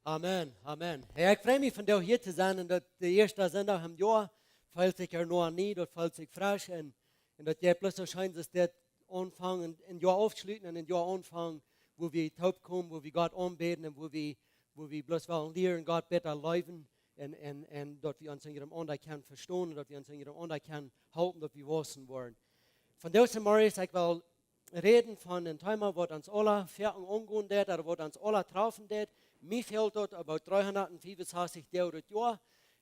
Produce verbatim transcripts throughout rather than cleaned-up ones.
Amen, amen. Hey, ekj frei mie vondoag hia to sennen un daut de ieeschte Sindach em Joa, felt sikj ea noch nie, daut felt sikj fresch un, un daut jie bloos soo scheen es, dit aunfangen, een Joa aufschluten un een Joa aunfangen, wua wie toopkomen, wua wie Gott aunbäden un wua wie, wua wie bloos wellen lieren Gott bäta leewen un, un, un daut wie ons unjarenaunda kjennen vestonen un daut wie ons unjarenaunda kjennen halpen, daut wie waussen woaren. Vondoag zemorjes, ekj well räden von een Thema waut ons aula foaken aungonen deit, ooda waut ons aula trafen deit. Mie fält daut about dreehundatfiefunsastich Doag daut Joa.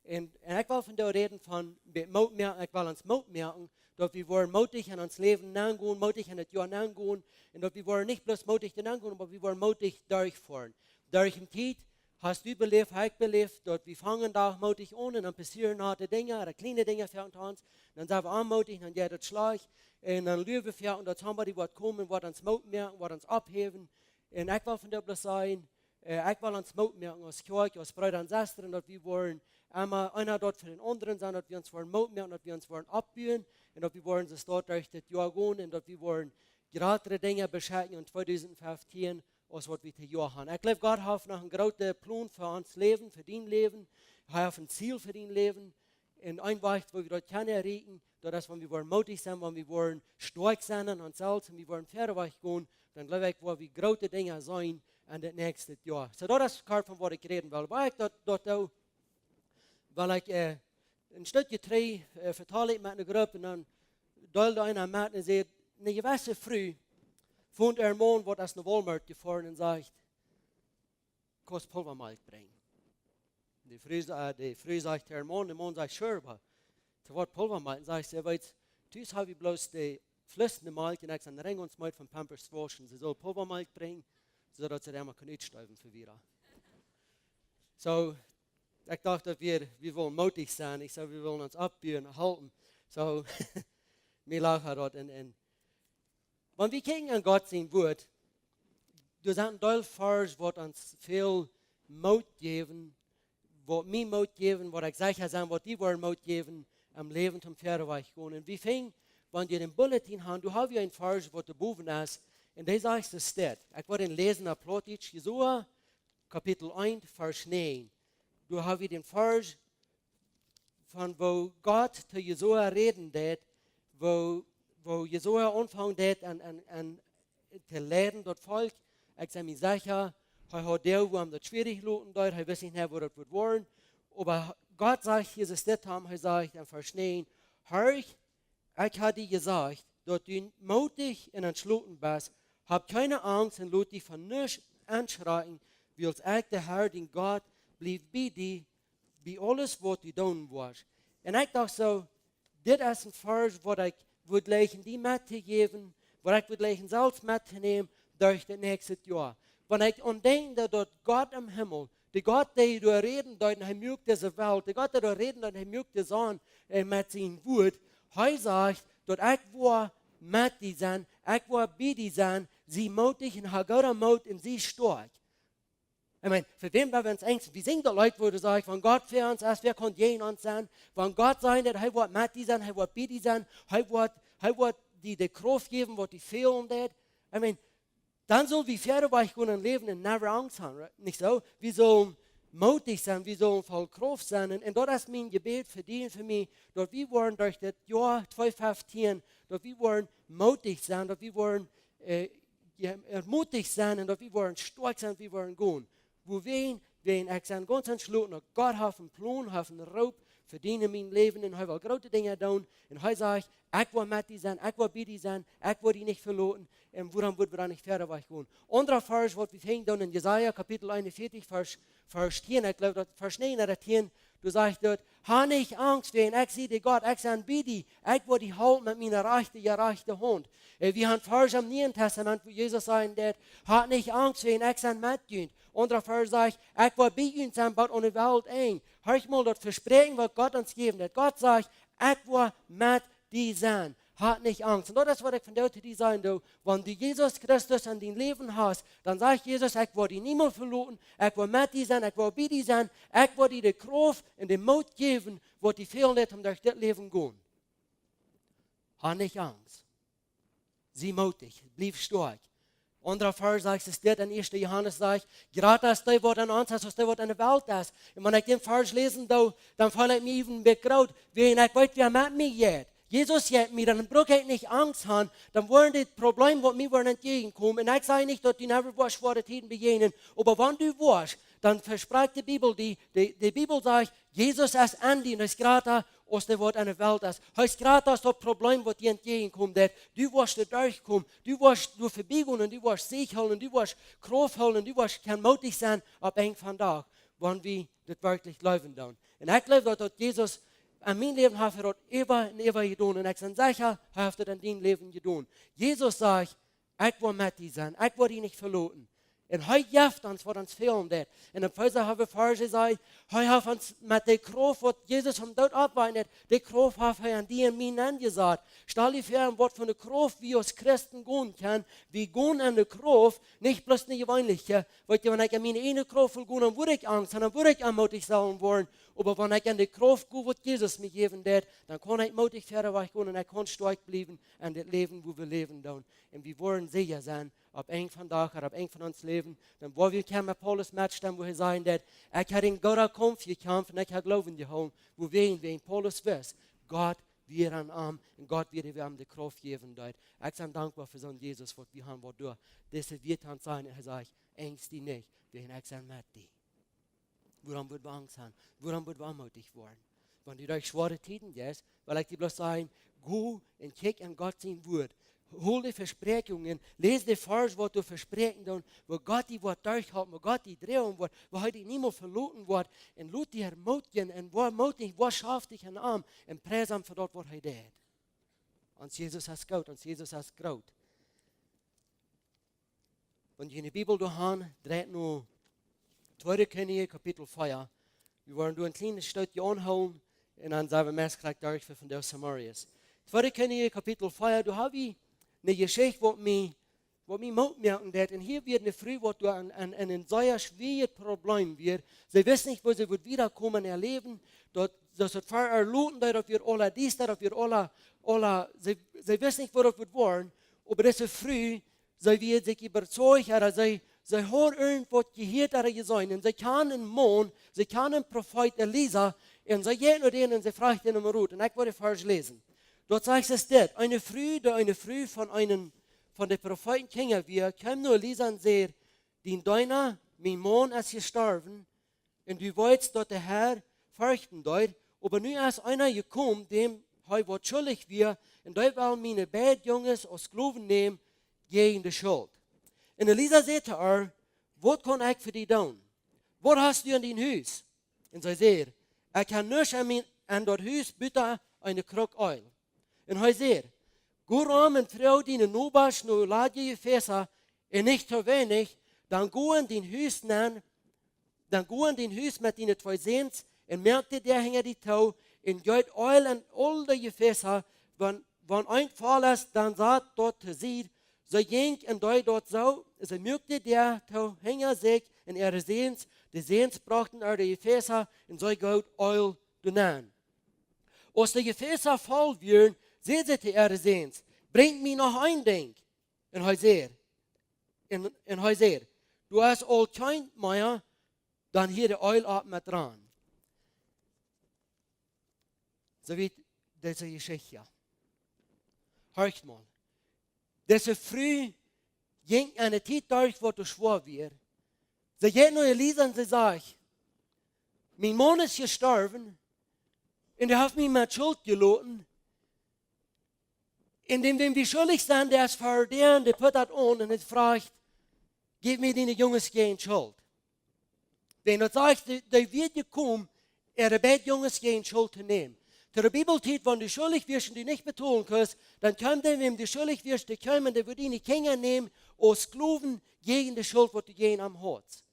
Un, un ekj well vondoag räden von be-, Moot moaken, ekj well ons Moot moaken, daut wie woaren mootich en ons Läwen nengonen, mootich en daut Joa nengonen, un daut wie woaren nich bloos mootich nengonen, oba wie woaren mootich derchfoaren. Derch de Tiet hast du beläft, hab ekj beläft, daut wie fangen Dach mootich aun un dan passieren harte Dinja, ooda kjliene Dinja fa ons, dan sent wie onmootich, dan jeit et schlajcht, un dan luaren wie fa, daut somebody woat komen, woat ons Moot moaken, woat ons opphäwen. Un ekj well vondoag bloos sajen, äh, ekj well ons Moot moaken aus Kjoakj, aus Breeda un Sestren, daut wie woaren emma eena doa fa dän aundren sennen, daut wie ons woaren Moot moaken, daut wie ons woaren oppbuen un daut wie woaren soo stoakj derch dit Joa gonen un daut wie woaren jratre Dinja beschekjen en tweedusentfeftieen aus waut wie dit Joa haben. Ekj jleew, Gott haft noch een grooten Plon fa ons Läwen, fa dien Läwen. Hee haft een Ziel fa dien Läwen. Un een Wajch, woo wie daut kjennen erreichen, daut es, wan wie woaren mootich sennen, wan wie woaren stoakj sennen en ons selfst un wie woaren wieda wajch gonen, dan jleew ekj, woa wie groote Dinja seenen en daut näakjste Joa. Soo, daut es kort von waut ekj räden well. Oba ekj daut, daut, daut, well ekj, äh, een Stekj trigj, äh, vetald ekj met eene Grupp un dan deeld eena met un säd, eene jewesse Fru funk äa Maun, waut aus no Walmart jefoaren un sajcht: "Kaust Pulvamalkj brinjen?" De Fru, äh, de Fru sajcht äa Maun, de Maun sajcht: "Sure, oba to waut Pulvamalkj?" Un sajcht see: "Weetst, tus hab wie bloos de fließende Malkj un ekj sie rein un meed von Pampers wauschen. See saul Pulvamalkj brinjen, soo daut see doamet kaun utstuwen fa wieda." Soo, ekj docht, daut wie, wie wellen mootich sennen. Ekj säd, wie wellen ons oppbuen, halpen. Soo, mie lach daut un, un wan wie kjikjen en Gott sien Wort, doa sent een Deel Varsch, waut ons väl Moot jäwen, waut mie Moot jäwen, waut ekj secha sie, waut die woaren Moot jäwen, em Läwen toom wieda wajch gonen. Un wie finjen, wan jie dän Bulletin haben, doa hab wie een Varsch, waut doa bowen es, un dee sajcht soo: Ekj woa dän läsen opp Plautdietsch, Josua, Kapitel eent, Varsch näajen. Doa hab wie dän Varsch von woo Gott to Josua räden deed, woo, woo Josua aunfangen deed aun, aun, aun to leiden daut Volkj. Ekj sie mie secha, hee haud Doag, wua am daut schwierich loten deed, hee wist nich mea, woo daut wudd woaren. Oba Gott sajcht hia dit aun am, hee sajcht en Varsch näajen: "Horch, ekj hab die jesajcht, daut du mootich un entschloten best. Hab kjeene Angst un lot die von nuscht aunschrakjen, wiels ekj, de Herr, dien Gott, bliew bie die, bie aules, waut du doonen woascht." Un ekj docht soo, dit es een Varsch, waut ekj wudd jleichen die met to jäwen, waut ekj wudd jleichen selfst met to nämen derch daut näakjste Joa. Wan ekj aun denkj, daut, daut Gott em Himmel, de Gott, dee doa räden deed un hee muak dise Welt, de Gott, dee doa räden deed un hee muak de Sonn, äh, met sien Wort, hee sajcht, daut ekj woa met die sennen, ekj woa bie die sennen, sie mootich un hab gooden Moot un sie stoakj. Ekj meen, fa wäm woa wie ons angsten? Wie sinjen daut Leet, wua et sajcht, wan Gott fa ons es, wäa kaun jäajen ons sennen? Wan Gott sajcht, daut hee woat met die sennen, hee woat bie die sennen, hee woat, hee woat die de Krauft jäwen, waut die fälen deed. Ekj meen, dan sell wie wieda wajch gonen un läwen un never Angst haben, right? Nich soo? Wie sellen mootich sennen, wie sellen voll Krauft sennen. Un, un daut es mien Jebäd fa die un fa mie, daut wie woaren derch dit Joa tweedusentseftieen, daut wie woaren mootich sennen, daut wie woaren, äh, je-, ermutigt sennen un daut wie woaren stoakj sennen, wie woaren gonen. Wuawäajen? Wäajen ekj sie gaunz entschloten, daut Gott haft een Plon, haft een Roop fa die un mien Läwen un hee well groote Dinja doonen. Un hee sajcht, ekj woa met die sennen, ekj woa bie die sennen, ekj woa die nich veloten. Un wuarom wudd wie dan nich wieda wajch gonen? Aundra Varsch, waut wie finjen doonen en Jesaja Kapitel eenunvieetich, Varsch, Varsch tieen, ekj jleew daut Varsch näajen ooda tieen, doa sajcht daut: "Hab nich Angst, wäajen ekj sie de Gott, ekj sie bie die, ekj woa die hoolen met miene rajchte, jerajchte Haunt." Un wie haben Varsch em Nieen Tastament, wua Jesus sajen deed: "Hab nich Angst, wäajen ekj sie met junt." Aundra Varsch sajcht: "Ekj woa bie junt sennen bat aun de Welt Enj." Horch mol daut Vespräakjen, waut Gott ons jäwen deed. Gott sajcht: "Ekj woa met die sennen. Hab nich Angst." Un daut es, waut ekj vondoag to die sajen doo. Wan du Jesus Christus en dien Läwen hast, dan sajcht Jesus: "Ekj woa die niemols veloten, ekj woa met die sennen, ekj woa bie die sennen, ekj woa die de Krauft un de Moot jäwen, waut die fälen deit, om derch dit Läwen gonen." Hab nich Angst. Sie mootich, bliew stoakj. Aundra Varsch sajcht, es dit en ieeschte Johanes sajcht, jrata es dee waut en ons es aus dee waut en de Welt es. Un wan ekj dän Varsch läsen doo, dan feel ekj mie even een bät groot, wiels ekj weet wäa met mie jeit. Jesus jeit mie, dan bruck ekj nich Angst han, dan woaren dit Problem waut mie woaren entjäajenkomen. Un ekj saj nich daut du never woascht schwoare Tieden bejäajnen, oba wan du woascht, dan vesprakjt de Bibel die, de, de Bibel sajcht, Jesus es en die un hee es jrata aus dee waut en de Welt es. Hee es jrata aus daut Problem waut die entjäajenkomen deit. Du woascht doa derchkomen, du woascht doa vebiegonen, du woascht Siech hoolen, du woascht Krauft hoolen, du woascht kjennen mootich sennen opp een Dach, wan wie dit werkjlich jleewen doonen. Un ekj jleew daut, daut Jesus en mien Läwen haft hee daut äwa un äwa jedonen. Un ekj sie secha, hee haft daut en dien Läwen jedonen. Jesus sajcht, ekj woa met die sennen, ekj woa die nich veloten. Un hee jeft ons waut ons fälen deit. Un en Efeesa haben wie Varsch jesajcht, hee haft ons met de Krauft waut Jesus vom Doot oppwakjen deed, de Krauft haft hee en die un mie nenjesat. Stal die väa, waut fa eene Krauft wie aus Christen gonen kjennen. Wie gonen en de Krauft, nich bloos ne jeweenelje. Weetst du, wan ekj en miene ieejne Krauft well gonen, dan woa ekj Angst han, dan woa ekj onmootich sellen woaren. Oba wan ekj en de Krauft go waut Jesus mie jäwen deit, dan kaun ekj mootich wieda wajch gonen un ekj kaun stoakj bliewen en dit Läwen wua wie läwen doonen. Un wie woaren secha sennen, opp een Dach, opp een von ons Läwen, dan woa wie kjennen met Paulus metstemmen, wua hee sajen deit, ekj hab een gooden Kaumf jekjamft un ekj hab Gloowen jehoolen, wuawäajen, wäajen Paulus wist, Gott wia en am un Gott wia dee, wäa am de Krauft jäwen deed. Ekj sie dankboa fa soon Jesus, waut wie haben, waut doa dise Wieed aun sajen, un hee sajcht, angst die nich, wäajen ekj sie met die. Wuarom woa wie Angst han? Wuarom woa wie onmootich woaren? Wan du derch schwoare Tieden jeist, well ekj die bloos sajen, go un kjikj en Gott sien Wort. Hol de Vespräakjungen, läs de Varsch, waut doa vespräakjen doonen, woo Gott die woat derchhalpen, woo Gott die droagen woat, woo hee die niemols veloten woat, un lot die ermutigen, un woa mootich, woa schaftich en am, un pries am fa daut, waut hee deit. Ons Jesus es goot, ons Jesus es groot. Wan jie de Bibel doa han, dreit no Tweede Kjennichs Kapitel vea. Wie woaren doa een kjlienet Stootje aunhoolen un dan sent wie meist krakjt derch fa vondoag zemorjes. Tweede Kjennichs Kapitel vea, doa hab wie eene Jeschicht, waut mie, waut mie Moot moaken deit. Un hia wia eene Fru, waut doa en, en, en een sea schwieejet Problem wia. See wist nich, woo see wudd wiedakomen en äa Läwen. Daut, daut et fa äa loten deed, daut wia aula diesta, daut wia aula, aula, see, see wist nich, woo daut wudd woaren. Oba dise Fru, see wia sikj äwazeicht, ooda see, see haud irjentwaut jehieet ooda jeseenen. Un see kjand eenen Maun, see kjand dän Profeet Elisa, un see jinkj no dän un see fruach dän om Rot. Un ekj well dän Varsch läsen. Doa sajcht et dit: Eene Fru, dee eene Fru von eenen, von de Profeeten Kjinja wia, kjeem no Elisa un säd: Dien Deena, mien Maun es jestorwen, un du weetst, daut de Herr ferchten deed, oba nu es eena jekomen, däm hee waut schuldich wia, un dee well miene beid Junges aus Sklowen nämen jäajen de Schult. Un Elisa säd to äa: Waut kaun ekj fa die doonen? Waut hast du en dien Hus? Un see säd: Ekj hab nuscht en mien, en daut Hus buta eene Kruck Eelj. Un hee säd: Go rom un froag diene Nobasch no ladje Jefäsa, un nich to weinich, dan go en dien Hus nenn, dan go en dien Hus met diene twee Säns un moak de Däa hinja die too un jeet Eelj en aul de Jefäsa, wan, wan eent voll es, dan sat daut to Sied. See jinkj un deed daut soo, see muak de Däa too hinja sikj un äare Säns, de Säns brochten äa de Jefäsa un see goot Eelj doa nenn. Aus de Jefäsa voll wieren, säd see to äare Säns: Brinjt mie noch een Dinkj. Un hee säd, un, un hee säd: Doa es aul kjeen mea. Dan hieed de Eelj opp met rannen. Soo wiet dise Jeschicht. Horcht mol. Dise Fru jinkj eene Tiet derch, waut too schwoa wia. See jinkj no Elisa un see säd: Mien Maun es jestorwen, un dee haft mie met Schult jeloten. Un däm, wäm wie schuldich sent, dee es ver dän, dee put daut aun un hee fruach: Jeff mie diene Junges jäajen Schult. Wan daut sajcht, dee, dee wia jekomen, äare beid Junges jäajen Schult to nämen. To de Bibeltiet, wan du schuldich wieescht un du nich betolen kunst, dan kjeem dee, wäm du schuldich wieescht, dee kjeem un dee wudd diene Kjinja nämen aus Sklowen jäajen de Schult, waut du jäajen am haudst.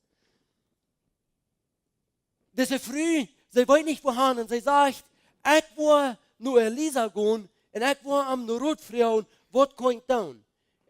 Dise Fru, see weet nich wua han un see sajcht: Ekj woa no Elisa gonen un ekj woa am no Rot froagen, waut kaun ekj doonen?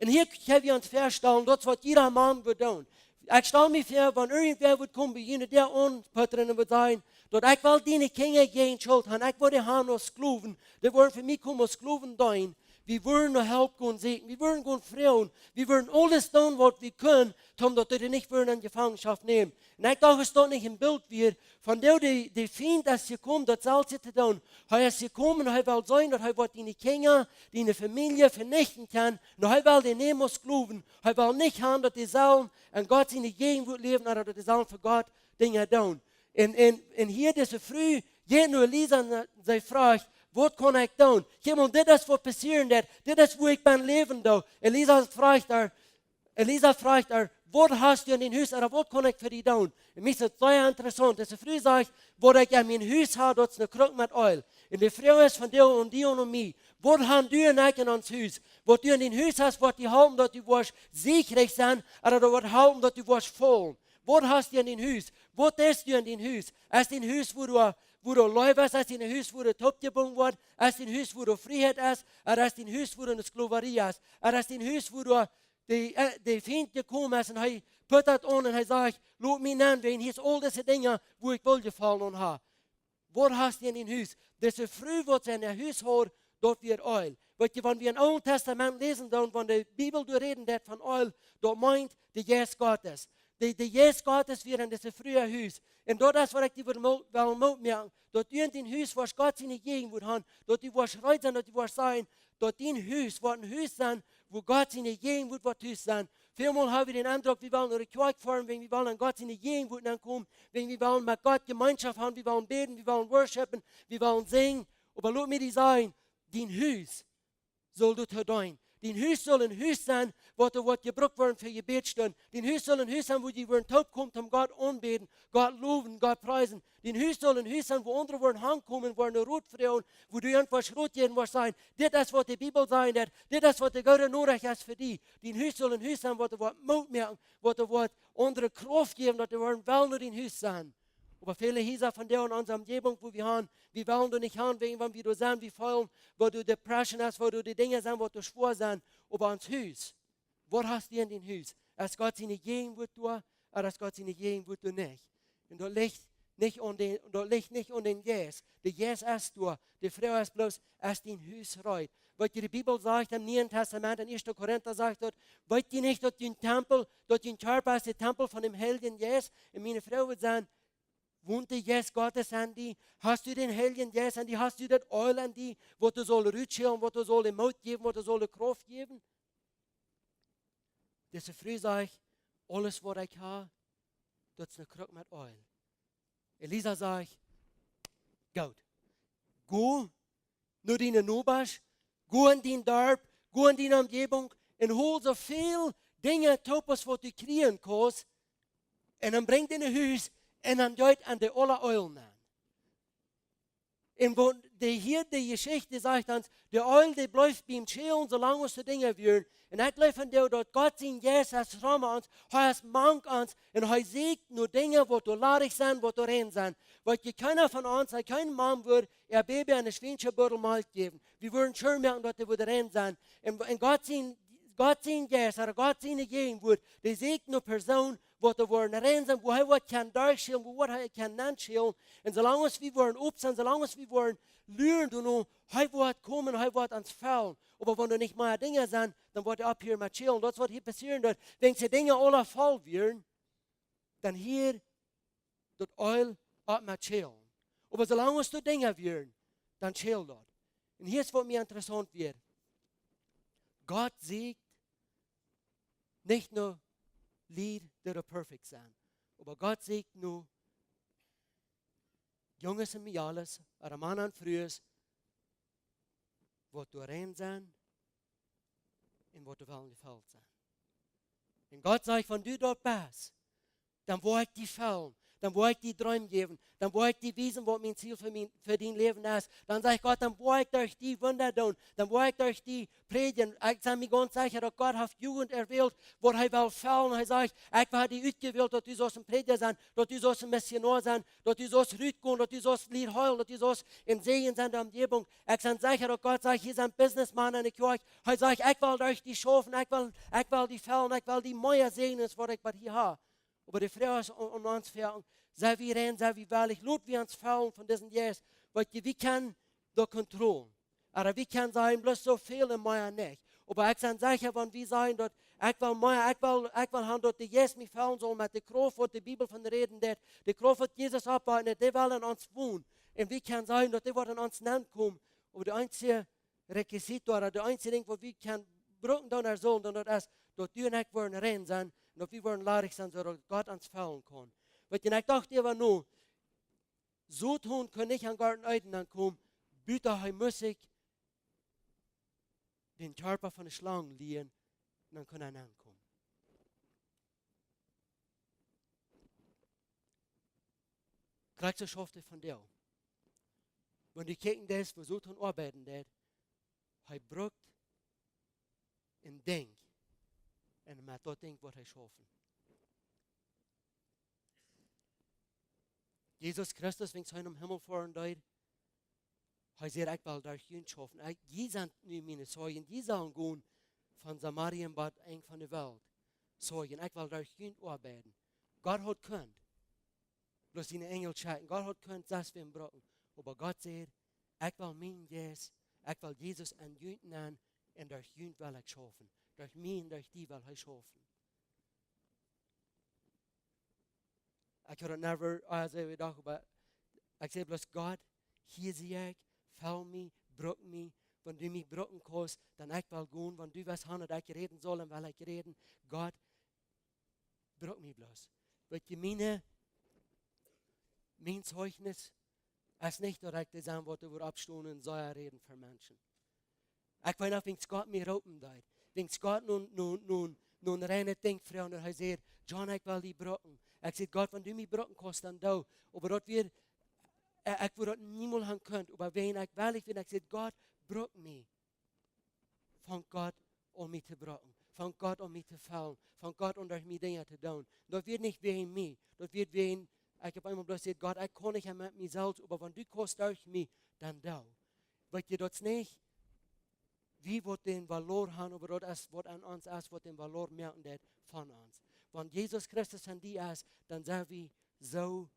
Un hia kjenn wie ons väastalen, daut es waut jieda Maun wudd doonen. Ekj stal mie väa, wan irjentwäa wudd komen bie june Däa aunputtren un wudd sajen, daut ekj well diene Kjinja jäajen Schult han, ekj woa dee han aus Sklowen, dee woaren fa mie komen aus Sklowen deenen. Wie wudden no Help gonen sieekjen. Wie wudden gonen froagen. Wie wudden aules doonen, waut wie kunnen, om daut dee nich wudden en Jefangenschoft nämen. Un ekj docht, es daut nich een Bilt wieet von dee, dee, dee Fient es jekomen, daut selwje to doonen. Hee es jekomen, hee well seenen, daut hee woat diene Kjinja, diene Famielje venichten kjennen. Un hee well dee nämen aus Sklowen. Hee well nich haben, daut dee sellen en Gott siene Jäajenwoat läwen, ooda daut dee sellen fa Gott Dinja doonen. Un, un, un hia dise Fru jeit no Elisa un see fruacht: "Waut kaun ekj doonen?" Kjikj mol, dit es waut passieren deit. Dit es woo ekj ben läwen doo. Elisa fruacht äa, Elisa fruacht äa: "Waut hast du en dien Hus, ooda waut kaun ekj fa die doonen?" Un mie es daut sea interessaunt. Dise Fru sajcht: "Waut ekj en mien Hus hab, daut es ne Kruk met Eelj." Un de Froag es von die un die un mie: Waut haben du un ekj en ons Hus? Waut du en dien Hus hast, woat die halpen, daut du woascht siekjrich sennen, ooda daut woat halpen, daut du woascht faulen? Waut hast du en dien Hus? Waut es du en dien Hus? Es dien Hus, wua du, wua du Leew es? Es dien Hus, wua du toopjebungen woascht? Es dien Hus, wua du Frieheit es? Ooda es dien Hus, wua du en de Sklowerie es? Ooda es dien Hus, wua du de, äh, de Fient jekomen es un hee pott daut aun un hee sajcht: "Lot mie nenn, wäajen hia es aul dise Dinja, wua ekj woll Jefaulen aun hab?" Waut hast du en dien Hus? Dise Fru, waut see en äa Hus haud, daut wia Eelj. Weetst du, wan wie em Oolen Tastament läsen, dan, wan de Bibel doa räden deit von Eelj, daut meent de Jeist Gottes. De, de Jeist Gottes wia en dise Fru äa Hus. Un daut es waut ekj die well Moot, well Moot moaken. Daut du en dien Hus woascht Gott siene Jäajenwoat haben, daut du woascht reed sennen, daut du woascht seenen, daut dien Hus woat een Hus sennen, wua Gott siene Jäajenwoat woat Hus sennen. Välmol hab wie dän Endruck, wie wellen no de Kjoakj foaren, wäajen wie wellen en Gott siene Jäajenwoat nenkomen, wäajen wie wellen met Gott Jemeenschoft haben, wie wellen bäden, wie wellen worshipen, wie wellen sinjen. Oba lot mie die sajen, dien Hus saul doatoo deenen. Dien Hus saul een Hus sennen, waut doa woat jebrukt woaren fa Jebädstunden. Dien Hus saul een Hus sennen, wua dee woaren toopkomen, om Gott aunbäden, Gott lowen, Gott priesen. Dien Hus saul een Hus sennen, wua aundre woaren hankomen, woaren Rot froagen, wua du irjentwaut Rot jäwen woascht, sajen: "Dit es waut de Bibel sajcht, dit, dit es waut de goode Norecht es fa die." Dien Hus saul een Hus sennen, waut doa woat Moot moaken, waut doa woat aundre Krauft jäwen, daut dee woaren wellen no dien Hus sennen. Oba väle Hus vondoag en onse Omjäwunk, wua wie haben, wie wellen doa nich haben, wäajen wan wie doa sent, wie feelen, woo doa Depression es, woo doa de Dinja sent, waut doa schwoa sent. Oba ons Hus, waut hast du en dien Hus? Es Gott siene Jäajenwoat doa, ooda es Gott siene Jäajenwoat doa nich? Un daut licht nich aun dän, daut licht nich aun dän Jeist. De Jeist es doa. De Froag es bloos, es dien Hus reed? Weetst du, de Bibel sajcht em Nieen Tastament, en Ieeschte Korinta sajcht daut: "Weet jie nich, daut jun Tempel, daut jun Kjarpa es de Tempel von däm Heiljen Jeist?" Un miene Froag wudd sennen: Wont de Jeist Gottes en die? Hast du dän Heiljen Jeist en die? Hast du daut Eelj en die, waut doa saul rutschellen, waut doa saul de Moot jäwen, waut doa saul de Krauft jäwen? Dise Fru sajcht: "Aules waut ekj hab, daut es ne Kruk met Eelj." Elisa sajcht: "Goot. Go no diene Nobasch, go en dien Darp, go en diene Omjäwunk un hol soo väl Dinja toop aus waut du kjrieen kaust, un dan brinj dee no Hus un dan jeit en de aula Eelj nenn." Un waut de, hia de Jeschicht sajcht ons, de Eelj, dee blift biem Schälen, soo lang aus de Dinja wieren. Un ekj jleew vondoag, daut Gott sien Jeist es rom ons, hee es mank ons, un hee sieekjt no Dinja, waut doa ladich sent, waut doa rein sent. Weetst du, kjeena von ons, kjeen Mame wudd äa Baby en een Schwienschenbuddel Malkj jäwen. Wie wudden sure moaken, daut dee wudd rein sennen. Un, un Gott sien, Gott sien Jeist, ooda Gott siene Jäajenwoat, dee sieekjt no Persoonen, waut doa woaren rein sennen, wua hee waut kaun derchschälen, wua waut hee kaun nenschälen. Un soo lang aus wie woaren opp sennen, soo lang aus wie woaren luren, du nu, hee woat komen, hee woat ons fellen. Oba wan doa nich mea Dinja sent, dan woat hee opphieren met schälen. Daut es waut hia passieren deed. Wan dee Dinja aula voll wieren, dan hieed daut Eelj opp met schälen. Oba soo lang aus doa Dinja wieren, dan schäld daut. Un hia es waut mie interessaunt wia. Gott sieekjt nich no Lied, dee doa perfekt sent. Oba Gott sieekjt no Junges un Mejales, ooda Mana un Frues, waut doa rein sent un waut doa wellen jefelt sennen. Un Gott sajcht: "Wan du daut best, dan woa ekj die fellen, dan woa ekj die Dreem jäwen, dan woa ekj die wiesen, waut mien Ziel fa mien, fa dien Läwen es." Dan sajcht Gott: "Dan woa ekj derch die Wunda doonen, dan woa ekj derch die prädjen." Ekj sie mie gaunz secha, daut Gott haft Jugend erwählt, waut hee well fellen. Hee sajcht: "Ekj hab die utjewält, daut du saust een Prädja sennen, daut du saust een Missionoa sennen, daut du saust rutgonen, daut du saust Lied heelen, daut du saust een Säajen sennen de Omjäwunk." Ekj sie secha, daut Gott sajcht: "Hia sent Businessmen en de Kjoakj." Hee sajcht: "Ekj well derch die schaufen, ekj well, ekj well die fellen, ekj well die mea säajnen aus waut ekj bat hia hab." Oba de Froag es aun, aun ons vondoag: Sent wie rein, sent wie wellich, lot wie ons fellen von disen Jeist, waut je, wie kjennen doa kontrollieren. Ooda wie kjennen sajen, bloos soo väl un mea nich. Oba ekj sie secha, wan wie sajen daut, ekj well mea, ekj well, ekj well haben daut de Jeist mie fellen saul met de Krauft waut de Bibel von räden deit, de Krauft waut Jesus oppwakjen deit, dee well en ons wonen. Un wie kjennen sajen daut dee woat en ons nenkomen. Oba de eensje Requisito, ooda de eensje Dinkj waut wie kjennen brucken dan ea sullen, dan daut es, daut du un ekj woaren rein sennen, un daut wie woaren ladich sennen, soo daut Gott ons fellen kaun. Weetst, un ekj docht äwa nu, Soton kunn nich aun Goaden Eden nenkomen, buta hee must sikj dän Kjarpa von de Schlang lieren, dan kunn hee nenkomen. Krakjt soo schauft hee vondoag. Wan du kjikjen deist, woo Soton oabeiden deit, hee brukt een Dinkj, un met daut Dinkj woat hee schaufen. Jesus Christus, wan hee nom Himmel foaren deed, hee säd: "Ekj well derch junt schaufen. Ekj, jie sent nu miene Zeijen, jie sellen gonen von Samarien bat Enj von de Welt. Zeijen, ekj well derch junt oabeiden." Gott haud kunt bloos siene Enjel schekjen, Gott haud kunt sest wäm brucken. Oba Gott säd: "Ekj well mienen Jeist, ekj well Jesus en junt nenn, un derch junt well ekj schaufen. Derch mie un derch die well hee schaufen." Ekj haud daut never, ah, soo jedocht, oba ekj säd bloos: "Gott, hia sie ekj, fell mie, bruk mie. Wan du mie brucken kaust, dan ekj well gonen. Wan du west han daut ekj räden saul, dan well ekj räden. Gott, bruk mie bloos." Weetst, miene, mien Zeichnis es nich daut ekj dee sie waut doa woat oppstonen un sea räden ver Menschen. Ekj weet noch, wan Gott mie roopen deed. Wan Gott no, no, no, no een reinet Dinkj fruach un hee säd: "John, ekj well die brucken." Ekj säd: "Gott, wan du mie brucken kaust, dan doo." Oba daut wia, eh, ekj wudd daut niemols han kunt. Oba wan ekj wellich wia, ekj säd: "Gott, bruk mie." Funk Gott aun mie to brucken. Funk Gott aun mie to fellen. Funk Gott aun derch mie Dinja to doonen. Daut wia nich wäajen mie. Daut wia wäajen, ekj opp eemol bloos säd: "Gott, ekj kaun nich met mie selfst, oba wan du kaust derch mie, dan doo." Weetst, daut es nich, wie waut dän Valor han, oba daut es waut aun ons es, waut dän Valor moaken deit von ons. Wan Jesus Christus en die es, dan sent wie soo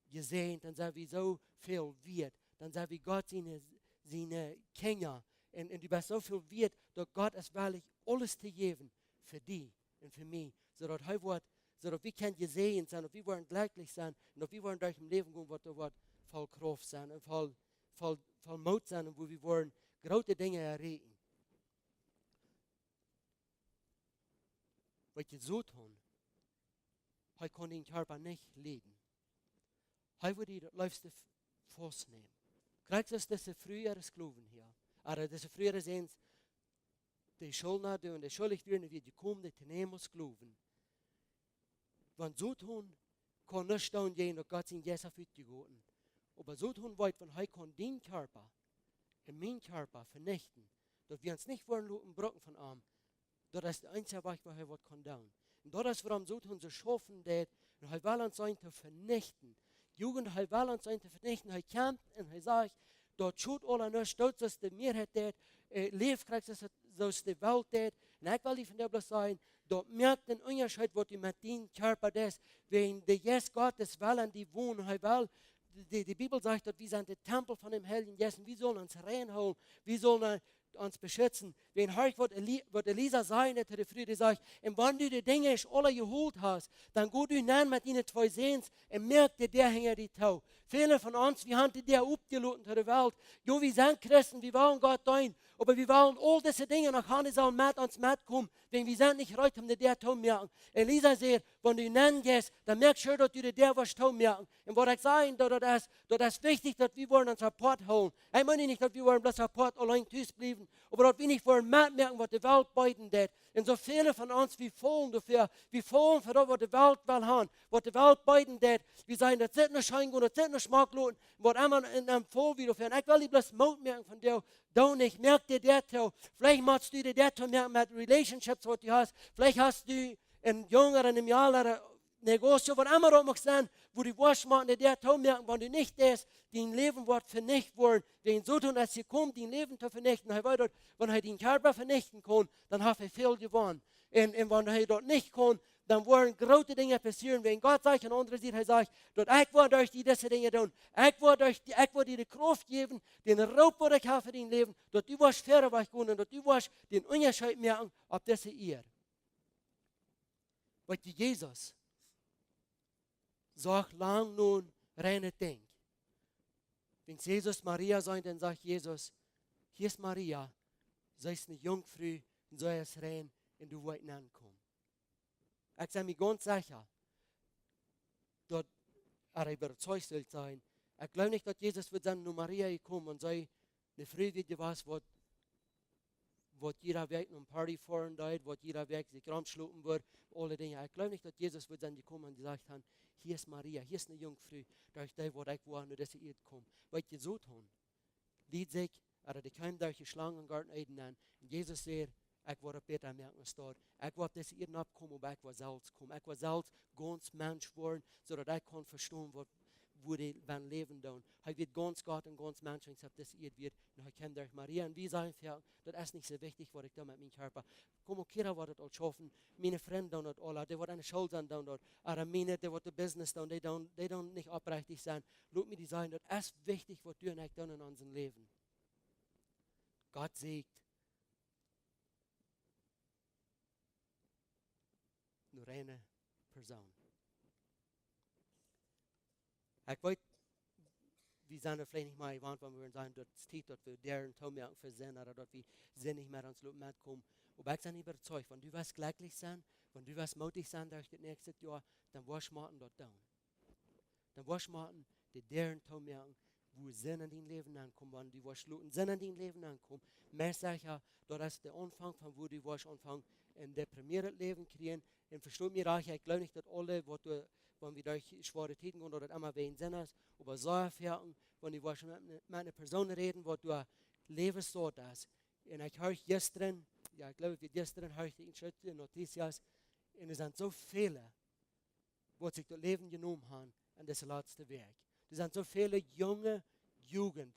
jesäajent, dan sent wie soo väl wieet, dan sent wie Gott siene, siene Kjinja. Un, un du best soo väl wieet, daut Gott es wellich aules to jäwen fa die un fa mie, soo daut hee woat, soo daut wie kjennen jesäajent sennen, daut wie woaren jlekjlich sennen un daut wie woaren derch daut Läwen gonen, waut doa woat voll Krauft sennen un voll, voll, voll Moot sennen un wua wie woaren groote Dinja erreichen. Weetst, Soton, hee kaun dän Kjarpa nich lieden. Hee wudd die daut leefste f-, faustnämen. Krakjt soo aus dise Fru äare Sklowen hia. Ooda dise Fru äare Säns, dee Schult no dee, un dee schuldich wieren, dee wia jekomen, dee to nämen aus Sklowen. Wan Soton kaun nuscht doonen jäajen daut Gott sien Jeist haft utjegoten. Oba Soton weet, wan hee kaun dien Kjarpa un mien Kjarpa venichten, daut wie ons nich woaren loten brucken von am, daut es de eensje Wajch, woo hee waut kaun doonen. Un daut es wuarom Soton soo schaufen deit, un hee well ons sennen to venichten. Jugend, hee well ons sennen to venichten. Hee kjemt un hee sajcht: "Daut schot aula nuscht, doot soo aus de Mearheit deit, eh, läft krakjt soo aus, soo aus de Welt deit." Un ekj well die vondoag bloos sajen, daut moakt een Unjascheet, waut du met dien Kjarpa deist, wan de Jeist Gottes well en die wonen. Hee well, de, de Bibel sajcht, daut wie sent de Tempel von däm Heiljen Jeist un wie sellen ons rein hoolen, wie sellen, eh, ons beschitzen. Wan, horch, waut Eli-, waut Elisa säd to de Fru, dee sajcht: "Un wan du de Dinja aula jehoolt hast, dan go du nenn met diene twee Säns un moak de Däa hinja die too." Väle von ons, wie haben de Däa opjeloten to de Welt. Jo, wie sent Christen, wie wellen Gott deenen, oba wie wellen aul dise Dinja noch han, dee sellen met ons metkomen, wan wie sent nich reed om de Däa to moaken. Elisa säd: "Wan du nenn jeist, dan moak sure daut du de Däa woascht to moaken." Un waut ekj saj, daut, daut es, daut es wichtich, daut wie woaren ons apoat hoolen. Ekj meen nich, daut wie woaren bloos apoat auleen tus bliewen, oba daut wie nich woaren metmoaken, waut de Welt beeden deit. Un soo väle von ons, wie faulen doafäa, wie faulen fa daut, waut de Welt well han, waut de Welt beeden deit. Wie sajen: "Daut sitt nich scheen gonen, daut sitt nich schmock loten." Waut emma, un dan faul wie doafäa. Un ekj well die bloos Moot moaken vondoag, doo nich, moak de Däa too. Veleicht motst du de Däa too moaken met Relationships, waut du hast. Veleicht hast du een Jung ooda een Mejal ooda Negocio, waut emma daut mach sennen, wua du woascht motten de Däa too moaken, wan du nich deist, dien Läwen woat venicht woaren. Wan Soton es jekomen, dien Läwen to venichten. Hee weet daut, wan hee dien Kjarpa venichten kaun, dan haft hee väl jewonnen. Un, un wan hee daut nich kaun, dan woaren groote Dinja passieren. Wan Gott sajcht aun de aundre Sied, hee sajcht, daut ekj woa derch die dise Dinja doonen. Ekj woa derch die, ekj woa die de Krauft jäwen, dän Roop waut ekj hab fa dien Läwen, daut du woascht wieda wajch gonen un daut du woascht dän Unjascheet moaken opp dise Ieed. Waut Jesus sajcht, lang no een reinet Dinkj. Wan Jesus Maria seenen deed, dan sajcht Jesus: "Hia es Maria, see es eene Junkfru un see es rein un doa woa ekj nenkomen." Ekj sie mie gaunz secha, daut hee äwazeicht sull sennen. Ekj jleew nich, daut Jesus wudd sennen no Maria jekomen un see, eene Fru wia jewast, waut, waut jieda Wäakj no eene Party foaren deed, waut jieda Wäakj sikj romschlopen wudd, aule Dinja. Ekj jleew nich, daut Jesus wudd sennen jekomen un jesajcht haben: "Hia es Maria, hia es eene Junkfru, derch dee woa ekj woa no dise Ieed komen." Weetst, Soton lieet sikj, ooda dee kjeem derch de Schlang em Goaden Eden aun. Un Jesus säd: "Ekj woa daut bäta moaken aus daut. Ekj woa opp dise Ieed nopp komen, oba ekj woa selfst komen. Ekj woa selfst gaunz Mensch woaren, soo daut ekj kaun vestonen, waut, woo dee wan läwen doonen." Hee wia gaunz Gott un gaunz Mensch, un opp dise Ieed wia, un hee kjeem derch Maria. Un wie sajen foaken: "Daut es nich soo wichtich, waut ekj doo met mienen Kjarpa. Komm, uk hia woat daut aul schaufen. Miene Frind doonen daut aul, dee waut aun de School sent doonen daut. Ooda miene, dee waut de Business doonen, dee doonen, dee doonen nich oprechtich sennen. Lot mie die sajen, daut es wichtich, waut du un ekj doonen en onsen Läwen." Gott sajcht: "Eene reine Persoon." Ekj weet, wie sent veleicht nich mea jewant, wan wie sajen, daut es Tiet, daut wie Däaren toomoaken fa Sind, ooda daut wie Sind nich mea aun ons loten metkomen. Oba ekj sie äwazeicht, wan du west jlekjlich sennen, wan du west moodich sennen derch dit näakjste Joa, dan woascht motten daut doonen. Dan woascht motten de Däaren toomoaken, wua Sind en dien Läwen aunkomen, wan du woascht loten Sind en dien Läwen aunkomen. Meist secha, daut es de Aunfank von wua du woascht aunfangen een deprimieedet Läwen kjrieen. Un vestot mie rajcht, ekj jleew nich, daut aule, waut doa, wan wie derch schwoare Tieden gonen, daut daut emma wäajen Sind es. Oba soo foaken, wan du woascht met, met eene Persoon räden, waut doa läwenssaut es. Un ekj horcht jistren, jo, ekj jleew, daut wia jistren, horcht ekj een Stootje Noticias. Un doa sent soo väle, waut sikj daut Läwen jenomen haben en dise latste Wäakj. Doa sent soo väle junge Jugend,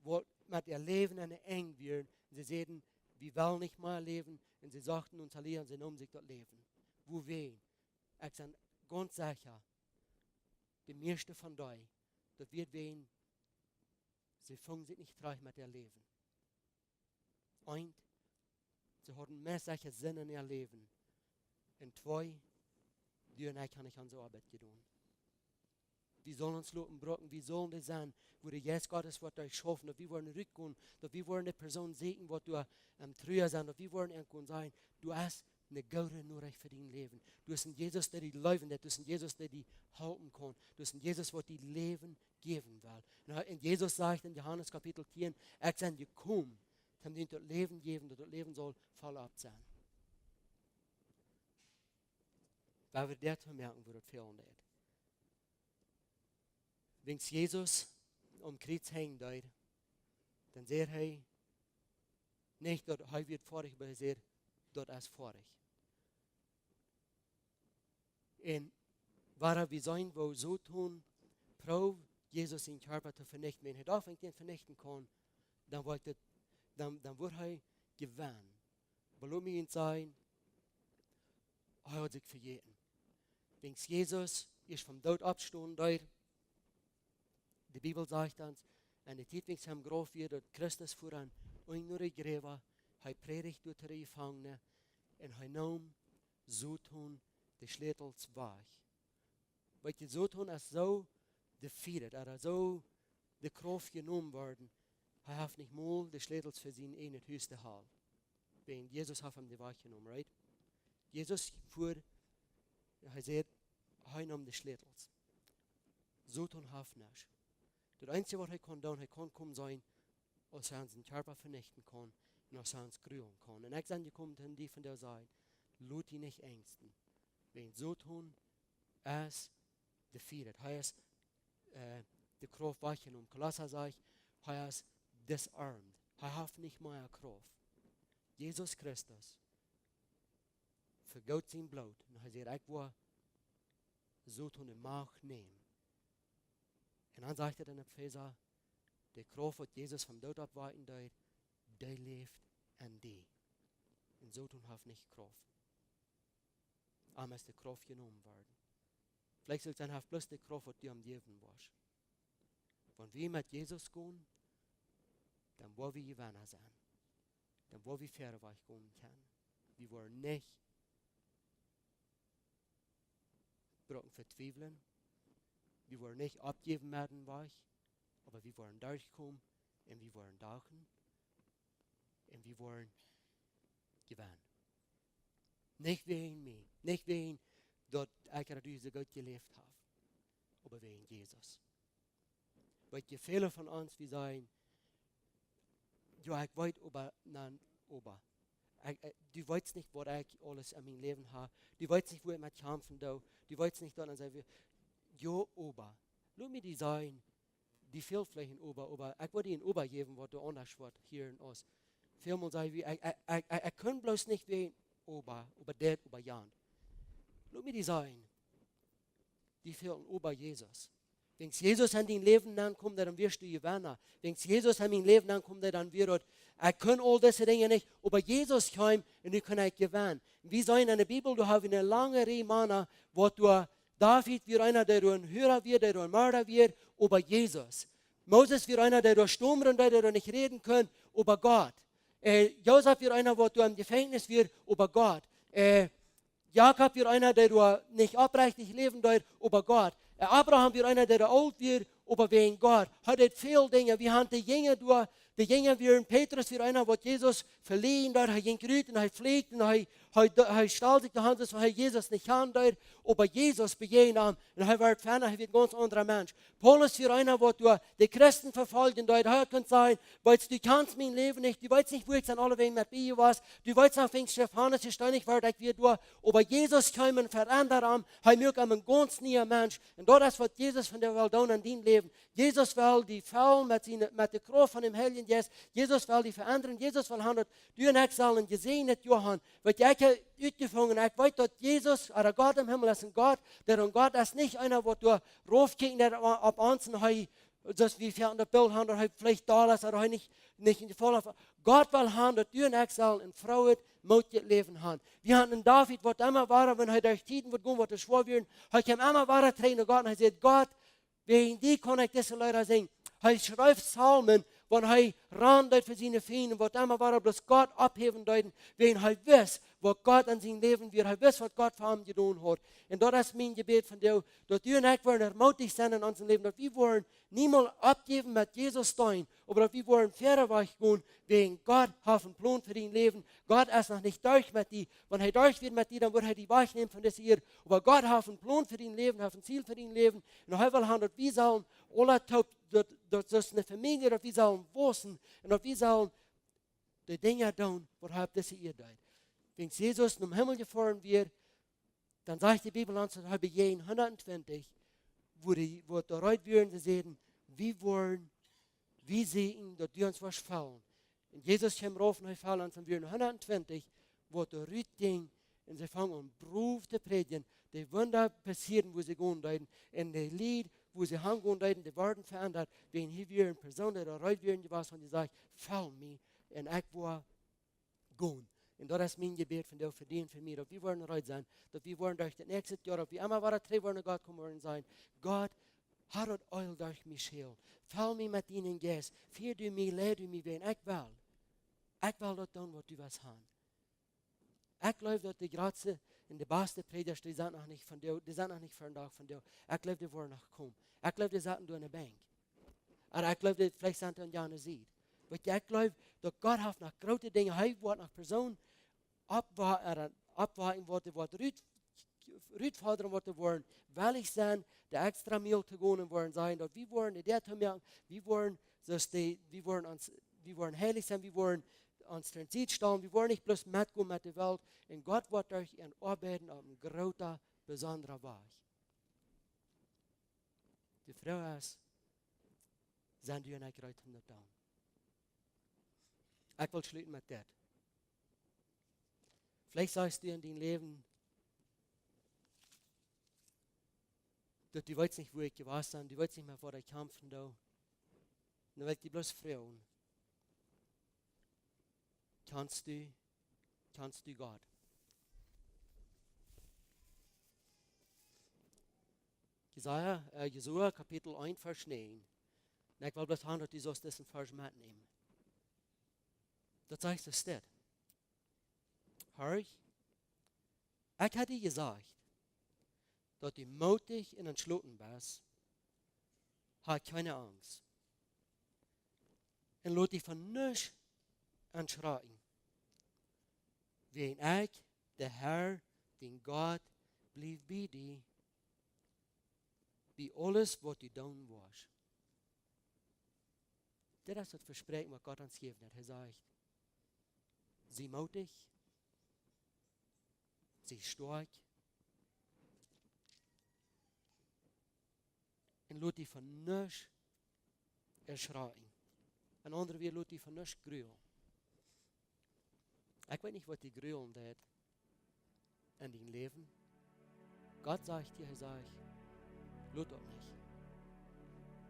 waut met äa Läwen aun de Enj wieren. Un see säden: "Wie wellen nich mea läwen." Un see sochten ons aula un see neemen sikj daut Läwen. Wuawäajen? Ekj sie gaunz secha, de mieeschte von dee, daut wia wäajen, see fungen sikj nich trigj met äa Läwen. Eent, see hauden meist secha Sind en äa Läwen. Un twee, du un ekj haben nich onse Oabeit jedonen. Wie sellen ons loten brucken, wie sellen dee sennen, wua de Jeist Gottes woat derchschaufen, daut wie woaren rutkomen, daut wie woaren de Persoon säkjen, waut doa aum Trua sent, daut wie woaren an kjennen sajen: "Du hast eene goode Norecht fa dien Läwen. Du hast eenen Jesus, dee die leewen deit, du hast eenen Jesus, dee die halpen kaun, du hast eenen Jesus, waut die Läwen jäwen well." Un hee, un Jesus sajcht en Johanes Kapitel tieen: "Ekj sie jekomen, om die daut Läwen jäwen, daut daut Läwen saul voll opp sennen." Wan wie daut moakjen, woat daut väl aundasch. Wan Jesus aum Kjriez henjen deed, dan säd hee nich, daut hee wia foadich, oba hee säd: "Daut es foadich." Un wua wie seenen, woo Soton proowd Jesus sienen Kjarpa to venichten. Wan hee doa funk, dän venichten kunn, dan wudd daut, dan, dan wudd hee jewennen. Oba lot mie eent sajen, hee haud sikj vejäten. Wan Jesus ieescht vom Doot oppstonen deed, de Bibel sajcht ons, en de Tiet, wan hee em Grauf wia, daut Christus fua aun unja de Jräwa, hee prädicht doa to de Jefangne, un hee neem Soton de Schlätels wajch. Weetst, Soton es soo defeated, ooda soo de Krauft jenomen worden, hee haft nich mol de Schlätels fa sien ieejnet Hus to hoolen. Wan Jesus haft am dee wajchjenomen, right? Jesus fua, hee sajcht, hee neem de Schlätels. Soton haft nuscht. Daut eensje, waut hee kunn doonen, hee kunn komen sennen, aus hee onsen Kjarpa venichten kunn un aus hee ons grulen kunn. Un ekj sie jekomen, om die vondoag to sajen: Lot die nich enjsten. Wan Soton es defeated. Hee es, äh, de Krauft wajchjenomen. Kolossa sajcht, hee es disarmed. Hee haft nich mea Krauft. Jesus Christus vegoot sien Bloot. Un hee säd: "Ekj woa Soton de Macht nämen." Un dan sajcht et en Efeesa: "De Krauft, waut Jesus vom Doot oppwakjen deed, dee läft en die." Un Soton haft nich Krauft. Am es de Krauft jenomen worden. Veleicht sull et sennen, haft bloos de Krauft, waut du am jäwen woascht. Wan wie met Jesus gonen, dan woa wie Jewenna sennen. Dan woa wie wieda wajch gonen kjennen. Wie woaren nich brucken vetwiewlen. Wie woaren nich oppjäwen met dän Wajch, oba wie woaren derchkomen un wie woaren dachen un wie woaren jewennen. Nich wäajen mie, nich wäajen daut ekj ooda du soo goot jeläft hast, oba wäajen Jesus. Weetst, väle von ons, wie sajen: "Jo, ekj weet, oba, nein, oba. Ekj, ekj, du weetst nich, waut ekj aules en mien Läwen hab. Du weetst nich, woo ekj met kjamfen doo. Du weetst nich daut." Un dan saj wie: "Jo, oba." Lot mie die sajen, die fält veleicht een oba, oba ekj well die een oba jäwen, waut du aundasch woascht hieren aus. Välmol saj wie: "Ekj, ekj, ekj, ekj, ekj kaun bloos nich wäajen oba, oba dit, oba jant." Lot mie die sajen, die fält een oba Jesus. Wan Jesus en dien Läwen nenkomen deed, dan woascht du Jewenna. Wan Jesus en mien Läwen nenkomen deed, dan wia daut: "Ekj kaun aul dise Dinja nich, oba Jesus kjeem un nu kaun ekj jewennen." Wie seenen en de Bibel, doa hab wie eene lange Rieej Mana, waut doa David wia eena, dee doa een Hura wia, dee doa een Morda wia, oba Jesus. Moses wia eena, dee doa stomen deed, dee doa nich räden kunn, oba Gott. Äh, Josef wia eena, waut doa em Jefenkjnis wia, oba Gott. Äh, Jakob wia eena, dee doa nich oprechtich läwen deed, oba Gott. Äh, Abraham wia eena, dee doa oolt wia, oba wäajen Gott. Hee deed väl Dinja. Wie haben de Jinja doa, de Jinja wieren, Petrus wia eena, waut Jesus veleajnen deed. Hee jinkj rut un hee fluakjt un hee, hee, hee stald sikj de Haunt, daut hee Jesus nich haben deed, oba Jesus bejäajend am un hee wort veendrat, hee wort een gaunz aundra Mensch. Paulus wia eena, waut doa de Christen vefoljen deed. Hee kunn sajen: "Weetst, du kjanst mien Läwen nich, du weetst nich, woo ekj aun aule Wäaj met bie wia. Du weetst nich, wan Stefanus jesteenigt wort, ekj wia doa." Oba Jesus kjeem un veendrat am, hee muak am een gaunz niea Mensch. Un daut es, waut Jesus vondoag well doonen en dien Läwen. Jesus well die fellen met siene, met de Krauft von däm Heiljen Jeist. Jesus well die veendren. Jesus well haben, daut du un ekj sellen een jesäajent Joa haben. Weetst, ekj hab utjefungen, ekj weet, daut Jesus, ooda Gott em Himmel es een Gott, dee een Gott es, nich eena, waut doa raufkjikjt, dee opp ons un hee, soo aus wie vondoag daut Bilt haben, daut hee veleicht doll es, ooda hee nich, nich en de volle. Gott well haben, daut du un ekj sellen een froojet, mootjet Läwen haben. Wie haben een David, waut emma wada, wan hee derch Tieden wudd gonen, waut schwoa wieren, hee kjeem emma wada trigj no Gott un hee säd: "Gott, wäajen die kaun ekj dise Leeda sinjen." Hee schreef Psalmen, wan hee rand deed fa siene Fiend, waut emma wada bloos Gott opphäwen deeden, wäajen hee wist, waut Gott en sien Läwen wia, hee wist, waut Gott fa am jedonen haud. Un daut es mien Jebäd vondoag, daut du un ekj woaren ermutigt sennen en onsem Läwen, daut wie woaren niemols oppjäwen met Jesus stonen, oba daut wie woaren wieda wajch gonen, wäajen Gott haft een Plon fa dien Läwen. Gott es noch nich derch met die. Wan hee derch wia met die, dan wudd hee die wajchnämen von dise Ieed. Oba Gott haft een Plon fa dien Läwen, haft een Ziel fa dien Läwen. Un hee well haben, daut wie sellen aule toop, daut, daut es eene Famielje, daut wie sellen wausen un daut wie sellen de Dinja doonen, waut hee opp dise Ieed deed. Wan Jesus nom Himmel jefoaren wia, dan sajcht de Bibel ons, daut hee bie hundatentwintich, woo dee, woo doa Reed wieren, see säden: "Wie woaren, wie sieekjen, daut du ons woascht fellen." Un Jesus kjeem rauf un hee foll, un von wieren hundatentwintich, waut doa rut jinjen, un see fungen aun brow to prädjen, de Wunda passieren, wua see gonen deeden, un de Lied, wua see han gonen deeden, dee worden veendrat, wäajen hia wia eene Persoon, dee doa Reed wia jewast, un dee säd: "Follow me, un ekj woa gonen." Un daut es mien Jebäd vondoag fa die un fa mie, daut wie woaren reed sennen, daut wie woaren derch daut näakjste Joa, daut wie emma wada trigj woaren no Gott komen, woaren sajen: "Gott, hab daut Eel derch mien Schäl. Fell mie met dienen Jeist. Fia du mie, leid du mie, wäajen ekj well. Ekj well daut doonen, waut du west haben." Ekj jleew, daut de jratste un de baste Prädjasch, dee sent noch nich vondoag, dee sent noch nich vondoag, vondoag. Ekj jleew, dee woaren noch komen. Ekj jleew, dee sitten doa enne Benkj. Ooda ekj jleew, dee veleicht sent aun jane Sied. Weetst, ekj jleew, daut Gott haft noch groote Dinja. Hee woat noch Persoonen oppwa-, ooda oppwakjen, waut, waut rut-, rutfodren, waut woaren wellich sennen, de extra Miel to gonen, un woaren sajen, daut wie woaren de Däa toomoaken, wie woaren, soo aus dee, wie woaren ons, wie woaren heilich sennen, wie woaren ons too Sied stalen, wie woaren nich bloos metgonen met de Welt. Un Gott woat derch an oabeiden opp een groota, besondra Wajch. De Froag es: Sent du un ekj reed om daut to doonen? Ekj well schluten met dit. Veleicht sajchst du en dien Läwen, daut du weetst nich, wua ekj jewast sie, du weetst nich mea, waut ekj kjamfen doo. Dan well ekj die bloos froagen: Kjanst du, kjanst du Gott? Jesaja, äh, Josua, Kapitel eent, Varsch näajen. Un ekj well bloos haben, daut du saust disen Varsch metnämen. Daut sajcht soo dit: Horch, ekj hab die jesajcht, daut du mootich un entschloten best, hab kjeene Angst. Un lot die von nuscht erschrakjen. Wiels ekj, de Herr, dien Gott, bliew bie die, bie aules waut du doonen woascht. Dit es daut Vespräakjen waut Gott ons jeft, daut hee sajcht: Sie mootich, sie stoakj, un lot die von nuscht erschrakjen. Een aundret Wuat, lot die von nuscht grulen. Ekj weet nich waut die grulen deit en dien Läwen. Gott sajcht die, hee sajcht: Lot daut nich.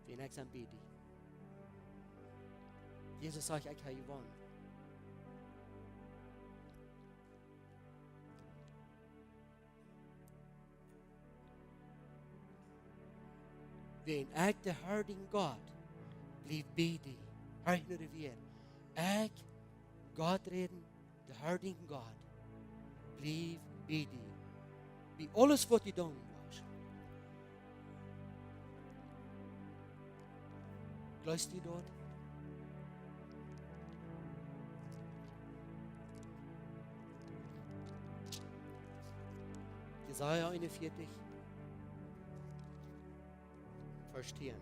Wiels ekj sie bie die. Jesus sajcht: Ekj hab jewonnen. Wiels ekj, de Herr, dien Gott, bliew bie die. Horch nu de Wieed. Ekj, Gott räden, de Herr, dien Gott, bliew bie die, bie aules waut du doonen woascht. Jleefst du daut? Jesaja eenunvieetich, Varsch tieen.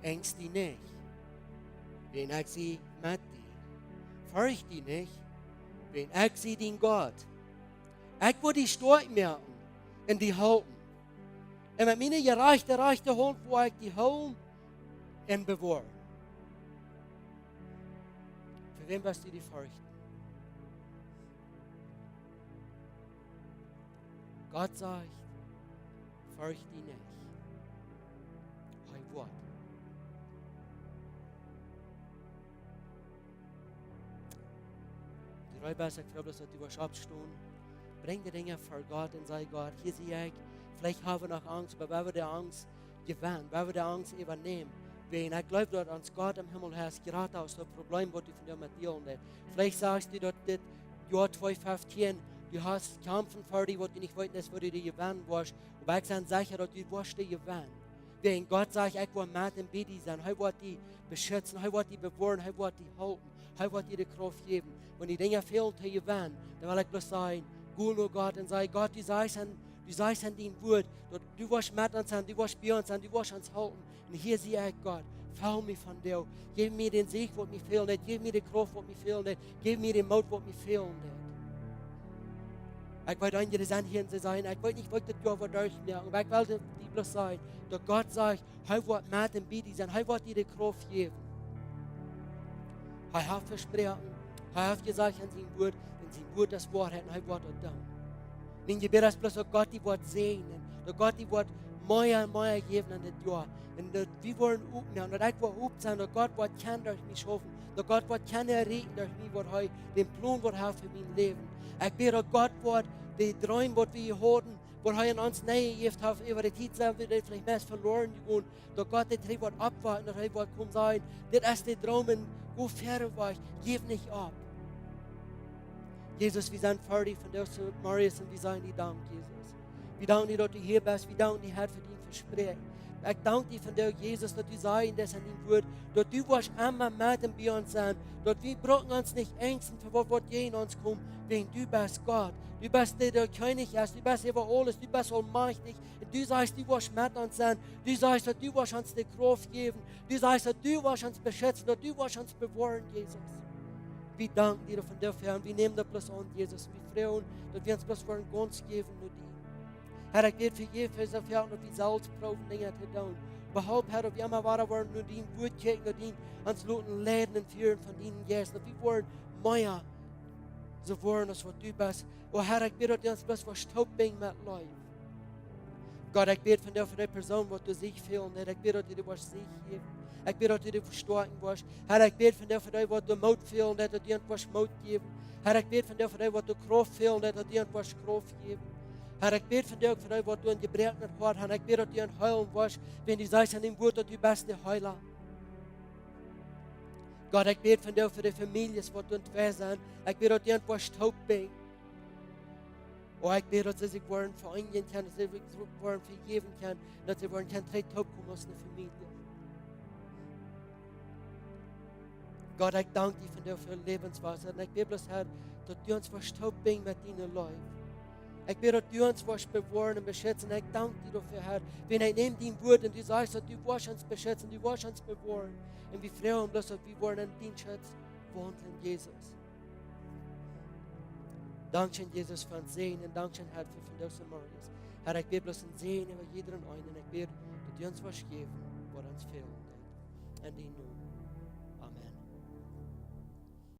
Angst die nich, wiels ekj sie met die. Fercht die nich, wiels ekj sie dien Gott. Ekj woa die stoakj moaken un die halpen. Un met miene jerajchte rajchte Haunt woa ekj die hoolen un bewoaren. Fa wäm best du die ferchten? Gott sajcht: Fercht die nich. Hee woat. Du Rebes, ekj froag bloos, daut du woascht oppstonen. Brinj de Dinja ver Gott un saj: Gott, hia sie ekj. Veleicht hab wie noch Angst, oba wie woaren de Angst jewennen, wie woaren de Angst äwanämen. Wiels ekj gleew, daut ons Gott em Himmel es jrata aus daut Problem, waut du vondoag met dealen deist. Veleicht sajchst du, daut dit Joa twee feftieen, du hast Kjamfen ver die, waut du nich weetst, woo du dee jewennen woascht. Oba ekj sie secha, daut du woascht dee jewennen. Wiels Gott sajcht: Ekj woa met die bie die sennen. Hee woat die beschitzen, hee woat die bewoaren, hee woat die halpen, hee woat die de Krauft jäwen. Wan die Dinja fälen to jewennen, dan well ekj bloos sajen: Go no Gott un saj: Gott, du sajchst en, du sajchst en dien Wort, daut du woascht met ons sennen, du woascht bie ons sennen, du woascht ons halpen. Un hia sie ekj, Gott. Fell mie vondoag. Jeff mie dän Sieg, waut mie fälen deit. Jeff mie de Krauft, waut mie fälen deit. Jeff mie dän Moot, waut mie fälen deit. Ekj weet, eenje sent hia un see sajen: Ekj weet nich, woo ekj dit Joa woa derchmoaken. Oba ekj well die bloos sajen, daut Gott sajcht, hee woat met die bie die sennen. Hee woat die de Krauft jäwen. Hee haft vesproaken, hee haft jesajcht en sien Wort, un sien Wort es Woarheit un hee woat daut doonen. Mien Jebäd es bloos, daut Gott die woat säajnen, daut Gott die woat mea un mea jäwen en dit Joa. Un daut wie woaren oppmoaken, daut ekj woa opp sennen, daut Gott woat kjennen derch mie schaufen, daut Gott woat kjennen erreichen derch mie, waut hee, dän Plon waut hee fa mien Läwen. Ekj bäd, daut Gott woat de Dreem, waut wie hauden, waut hee en ons nenjejäft haft, äwa de Tiet sent wie veleicht meist veloaren jegonen, daut Gott dee trigj woat oppwaken, daut hee woat komen sajen: Dit es de Droom, un go wieda wajch, jeff nich opp. Jesus, wie sent fa die vondoag zemorjes un wie sajen die Dank, Jesus. Wie danken die, daut du hia best. Wie danken die, Herr, fa dien Vespräakjen. Ekj dank die vondoag, Jesus, daut du sajen deist en dien Wort, daut du woascht emma met un bie ons sennen, daut wie brucken ons nich angsten fa waut, waut jäajen ons kjemt, wiels du best Gott. Du best dee, dee Kjennich es, du best äwa aules, du best aulmajchtich. Un du sajchst, du woascht met ons sennen. Du sajchst, daut du woascht ons de Krauft jäwen. Du sajchst, daut du woascht ons beschitzen, daut du woascht ons bewoaren, Jesus. Wie danken die doafäa un wie nämen daut bloos aun, Jesus. Wie freien, daut wie ons bloos woaren gaunz jäwen no die. Herr, ekj bäd fa jieda Persoon, daut wie selfst proowen Dinja to doonen. Oba halp, Herr, daut wie emma wada woaren no dien Wort kjikjen, no die ons loten leiden un fieren von dienen Jeist, daut wie woaren mea soo woaren aus waut du best. O Herr, ekj bäd, daut du ons bloos woascht toopbinjen met Leew. Gott, ekj bäd vondoag fa dee Persoon, waut doa Sieg fälen deit. Ekj bäd, daut du dee woascht Sieg jäwen. Ekj bäd, daut du dee stoakjen woascht. Herr, ekj bäd vondoag fa dee, waut doa Moot fälen deit, daut du an woascht Moot jäwen. Herr, ekj bäd vondoag fa dee, waut doa Krauft fälen deit, daut du an woascht Krauft jäwen. Herr, ekj bäd vondoag fa dee, waut doa een jebroaknet Hoat han. Ekj bäd, daut du an heelen woascht, wan du sajchst en dien Wuat, daut du best de Heela. Gott, ekj bäd vondoag fa de Famieljes, waut doa twei sent. Ekj bäd, daut du an woascht toop binjen. O, ekj bäd, daut see sikj woaren vereenijen kjennen, daut see sikj woaren vejäwen kjennen, daut see woaren kjennen trigj toopkomen aus eene Famielje. Gott, ekj dank die vondoag fa Läwenswota. Un ekj bäd bloos, Herr, daut du ons woascht toop binjen met diene Leew. Ekj bäd, daut du ons woascht bewoaren un beschitzen. Ekj dank die doafäa, Herr. Wan ekj näm dien Wuat un du sajchst, daut du woascht ons beschitzen, du woascht ons bewoaren. Un wie froagen bloos, daut wie woaren en dien Schutz waundlen, Jesus. Dankscheen, Jesus, fa dän Säajen un dankscheen, Herr, fa vondoag zemorjes. Herr, ekj bäd bloos een Säajen äwa jieda eenen un ekj bäd, daut du ons woascht jäwen, waut ons fält. En dienen Nomen.